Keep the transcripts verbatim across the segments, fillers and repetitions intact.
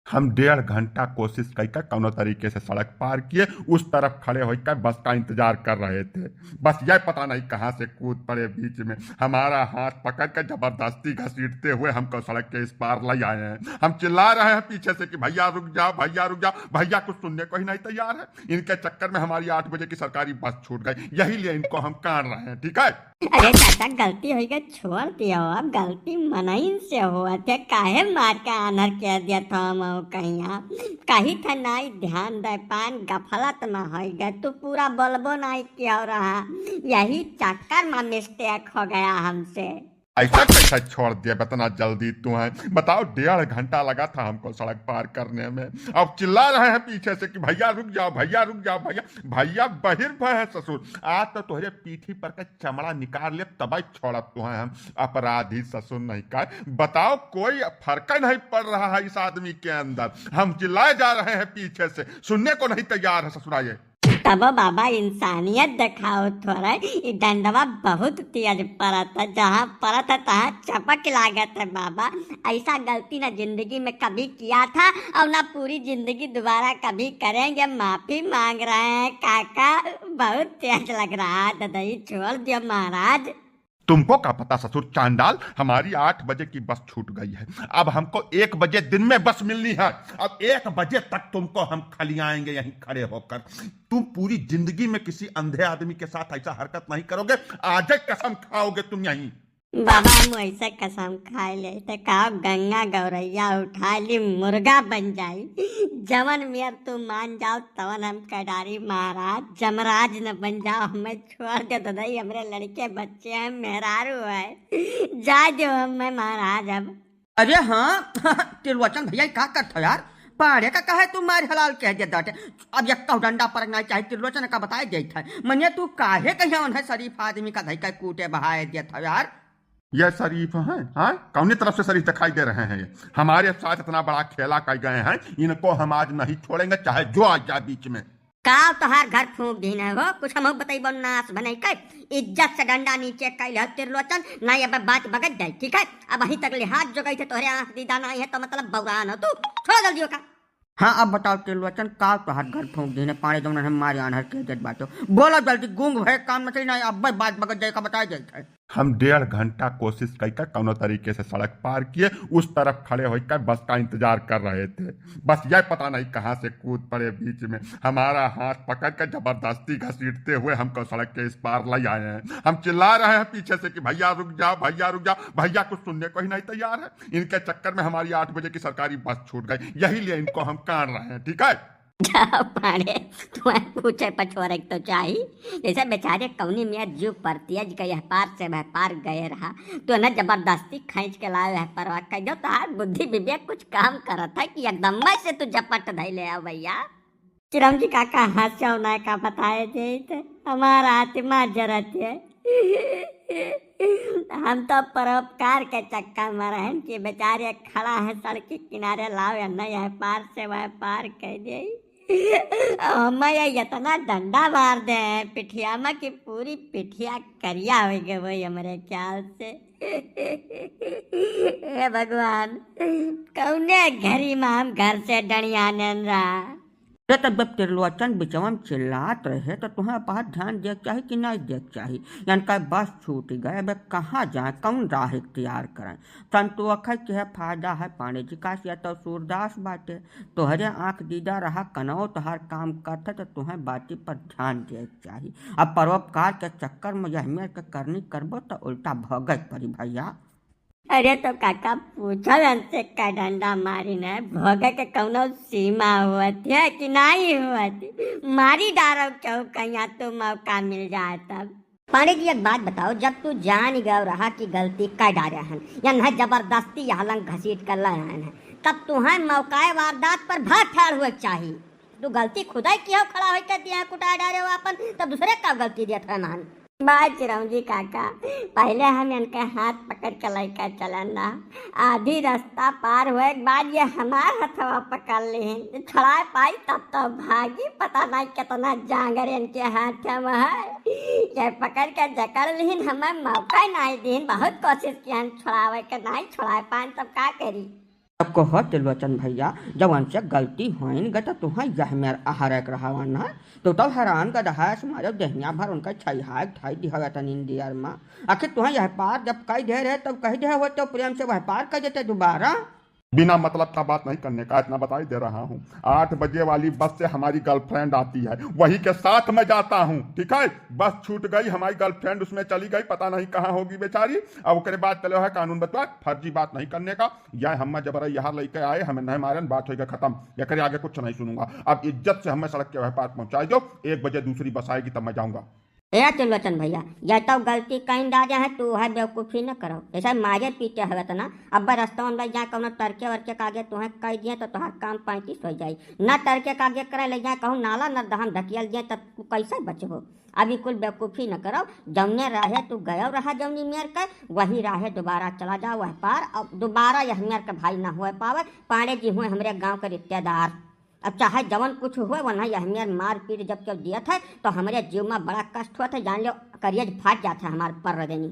हम डेढ़ घंटा कोशिश कइके कौनो तरीके से सड़क पार किए, उस तरफ खड़े होइके बस का इंतजार कर रहे थे। बस यह पता नहीं कहाँ से कूद पड़े बीच में, हमारा हाथ पकड़ के जबरदस्ती घसीटते हुए हमको सड़क के इस पार ले आए हैं। हम चिल्ला रहे हैं पीछे से कि भैया रुक जाओ, भैया रुक जाओ। भैया कुछ सुनने को ही नहीं तैयार है। इनके चक्कर में हमारी आठ बजे की सरकारी बस छूट गई, यही लिए इनको हम काट रहे हैं, ठीक है? अरे चाचा, गलती होइ गई, छोड़ दियो, अब गलती मनइन से होत है, काहे मार के आन्हर कइ दिया था हम कहिया। कही था नाई ध्यान दे पान, गफलत में होइ गए, तू पूरा बोलबो नाई किया रहा, यही चक्कर में मिस्टेक हो गया हमसे। ऐसा कैसा छोड़ दिया इतना जल्दी तुम्हें? बताओ, डेढ़ घंटा लगा था हमको सड़क पार करने में। अब चिल्ला रहे हैं पीछे से कि भैया रुक जाओ, भैया रुक जाओ, भैया। भैया बहिर्भय है ससुर, आज तो तोहरे पीठी पर के चमड़ा निकाल ले, तब छोड़ब तुम्हें हम। अपराधी ससुर नहीं का। बताओ, कोई फर्क नहीं पड़ रहा है इस आदमी के अंदर। हम चिल्लाए जा रहे हैं पीछे से, सुनने को नहीं तैयार है ससुरा ये। तबो बाबा, इंसानियत दिखाओ थोड़ा। ई डंडवा बहुत तेज परत है, जहाँ परत है तहाँ चपक लागत है बाबा। ऐसा गलती ना जिंदगी में कभी किया था और ना पूरी जिंदगी दोबारा कभी करेंगे। माफी मांग रहे हैं काका, बहुत तेज लग रहा है ददई, छोड़ दियो महाराज। तुमको क्या पता ससुर चांडाल, हमारी आठ बजे की बस छूट गई है, अब हमको एक बजे दिन में बस मिलनी है। अब एक बजे तक तुमको हम खलियाएंगे यहीं खड़े होकर। तुम पूरी जिंदगी में किसी अंधे आदमी के साथ ऐसा हरकत नहीं करोगे, आज ही कसम खाओगे तुम यहीं। बाबा, हम ऐसे कसम खाए ले तो का गंगा गौरैया उठा ली, मुर्गा बन जाई। जवन मेर तू मान जाओ तवन हम कडारी महाराज, जमराज न बन जाओ, हमें छोड़ दे ददई, हमरे लड़के बच्चे हैं, मेहरारू है, जा दो हमें महाराज अब। अरे हाँ, त्रिलोचन भैया, का करत हो यार? पाड़े का काहे तू मार हलाल कह दे दाटे? अब यक्का डंडा पर नहीं चाहे, त्रिलोचन का बताए देत है। मने तू काहे कहिया उन्हें शरीफ आदमी का धई के कूटे बहाए देत हो यार? ये शरीफ हैं? हाँ, कौनी तरफ से शरीफ दिखाई दे रहे हैं ये? हमारे साथ इतना बड़ा खेला कर गए हैं, इनको हम आज नहीं छोड़ेंगे, चाहे जो आ जाए बीच में। का तोहार घर फूंक दीन है हो? कुछ हमहू बतइबो नास बनई के। इज्जत से डंडा नीचे कइल हो त्रिलोचन, नाहीं अब बात बगत जाई, ठीक है? अब वहीं तक लिहाज जो गई थे तोहरे आँख दीदा नाहीं है तो मतलब बौरान हो तू। छोड़ो जल्दी ओका। हाँ, अब बताओ त्रिलोचन, का तोहार घर फूंक दीन है? पाड़े जौन हम मारे आन्हर कह देत बाटो। बोलो जल्दी, गूंग भय काम न चली, नाहीं अब बात बगत जाई का बताए जाई है। हम डेढ़ घंटा कोशिश कइके कौनो तरीके से सड़क पार किए, उस तरफ खड़े होइके बस का इंतजार कर रहे थे। बस यह पता नहीं कहाँ से कूद पड़े बीच में, हमारा हाथ पकड़ के जबरदस्ती घसीटते हुए हमको सड़क के इस पार ले आए हैं। हम चिल्ला रहे हैं पीछे से कि भैया रुक जाओ, भैया रुक जाओ। भैया कुछ सुनने को ही नहीं तैयार है। इनके चक्कर में हमारी आठ बजे की सरकारी बस छूट गई, यही लिए इनको हम काट रहे हैं, ठीक है? जा पाड़े, तुम्हें पूछे पछोरे के तो चाही। जैसे बेचारे कौनी मियाँ जीव परतियज के यह पार से वह पार गए रहा, तो न जबरदस्ती खींच के लाए वह परवा कह दो, तोहार बुद्धि विवेक कुछ काम करत है कि एकदम से तू झपट धइले आ भैया। चिरौंजी काका हंस्यो ना का बताए देत, हमार आत्मा जरत है। हम तो परोपकार के चक्कर में रहन कि बेचारे खड़ा है सड़क के किनारे, लाओ या नहीं है पार से वह पार कह दे। हमें ये इतना डंडा मार दे हैं पिठिया में कि पूरी पिठिया करिया हो गए वही हमारे ख्याल से। हे भगवान, कौने घड़ी में हम घर से डणियानेन रहा। अरे तब जब त्रिलोचन बिचवा में चिल्लात रहे तो तुम्हें बात ध्यान दिए के चाही कि नहीं दिए के चाही? यानी का बस छूट गए, अब कहाँ जाए, कौन राह इख्तियार करें? संतोखे के है फायदा है पांडे जी का, या तो सूरदास बाटे, तोहरे आँख दीदा रहा, कनौ तोहार काम करते तो तुम्हें बाती पर ध्यान दिए के चाही। अब परोपकार के चक्कर में यह मेर के करनी करबो तो उल्टा भोगे के पड़ी भैया। अरे तो काका पूछो हमसे का डंडा मारी न, भोगे के कौनो सीमा होत है कि नहीं होत? मारी डारो क्यों कहीं तो मौका मिल जाए तब। पांडे जी एक बात बताओ, जब तू जान गयो रहा कि गलती कर डारे हन या न जबरदस्ती यहाँ लंग घसीट कर लाए हन, तब तुम्हें मौकाए वारदात पर भाग ठाड़ हुए के चाही। तू गलती खुदाई की हो, खड़ा होइके दिया कुटा डारे हो आपन, तब दूसरे का गलती दिया था मान। बाय चिरौंजी काका, पहले हम इनके हाथ पकड़ के लइका चलन ना, आधी रास्ता पार हुए के बाद ये हमार हथवा पकड़ लिहिन, छड़ाए पाई तब तो भागी, पता नहीं कितना जांगर इनके हाथ में है। ये पकड़ के जकड़ लिहिन, हमें मौका ही नहीं दीन, बहुत कोशिश किहन छुड़ावे के, नहीं छुड़ाए पान तब का करी। अब कहो त्रिलोचन भैया, जवन से गलती होइन गए तो तुहें यह मेर आहार एक रहावन है, तो तब हैरान गदहस मारे देहिया भर उनका छइहाय ठाई दिहवे तनी देर में। आखिर तुहें यह पार जब कह दे रहे तब कह दे हो तो प्रेम से वह पार कर देते दोबारा। बिना मतलब का बात नहीं करने का, इतना बता ही दे रहा हूँ। आठ बजे वाली बस से हमारी गर्लफ्रेंड आती है, वही के साथ मैं जाता हूँ, ठीक है? बस छूट गई, हमारी गर्लफ्रेंड उसमें चली गई, पता नहीं कहाँ होगी बेचारी। अब ओकरे बाद चलो है कानून बतवा, फर्जी बात नहीं करने का। यह हमें जबरा यहाँ लेके आए, हमें नहीं मारन, बात होइगा खत्म, एकरे आगे कुछ नहीं सुनूंगा। अब इज्जत से हमें सड़क के वह पार पहुँचा दो, एक बजे दूसरी बस आएगी तब मैं जाऊँगा। ए त्रिलोचन भैया, यह तो गलती कहीं दाजा है, तू है बेवकूफ़ी न करो। जैसे मारे पीटे हवे त ना, अब रस्तवन में जाए कौनो टरके वरके के आगे तुहें कह दिए तो तोहार काम पैंतीस हो जाई। ना टरके के आगे करे ले जाए कहूँ नाला न दहम ढकियल दिए तो तू कैसे बचबो? अब ई कुल बेवकूफ़ी न करो, जौने राहे तू गयो रहा जौनी मेर के, वही राहे दोबारा चला जाओ वह पार, अब दोबारा यह मेर के भाई ना हो पावे। पांडे जी हुए हमरे गाँव के रिश्तेदार, अब चाहे जवन कुछ हुए, वनहा यह मेर मारपीट जब केहू दियत है, तो हमरे जीव में बड़ा कष्ट होत है, जान लो, करेज फाट जात है हमार पर्र देनी।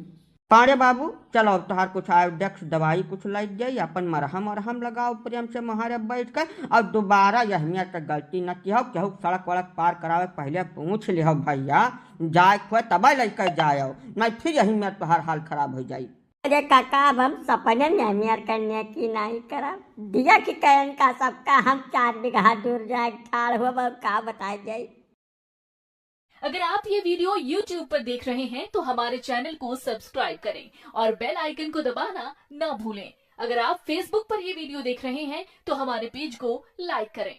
पांडे बाबू, चलो, अब तोहार कुछ आयोडेक्स दवाई कुछ लाइ जाई, अपन मरहम अरहम लगाओ प्रेम से महारे बैठ के, और दोबारा यह मेर के गलती न किहो, केहू सड़क वड़क पार करावे पहले पूछ लिहो भैया, जाए के होए तबे लइके जाओ, नहीं फिर यही मेर तोहार हाल खराब हो जाई। अरे काका, अब हम सपने में हमियर करने की नहीं करब। दिया कि कहन का सबका हम चार बीघा दूर जाए ठाड़ हो, अब का बताए जाई। अगर आप ये वीडियो YouTube पर देख रहे हैं तो हमारे चैनल को सब्सक्राइब करें और बेल आइकन को दबाना ना भूलें। अगर आप Facebook पर ये वीडियो देख रहे हैं तो हमारे पेज को लाइक करें।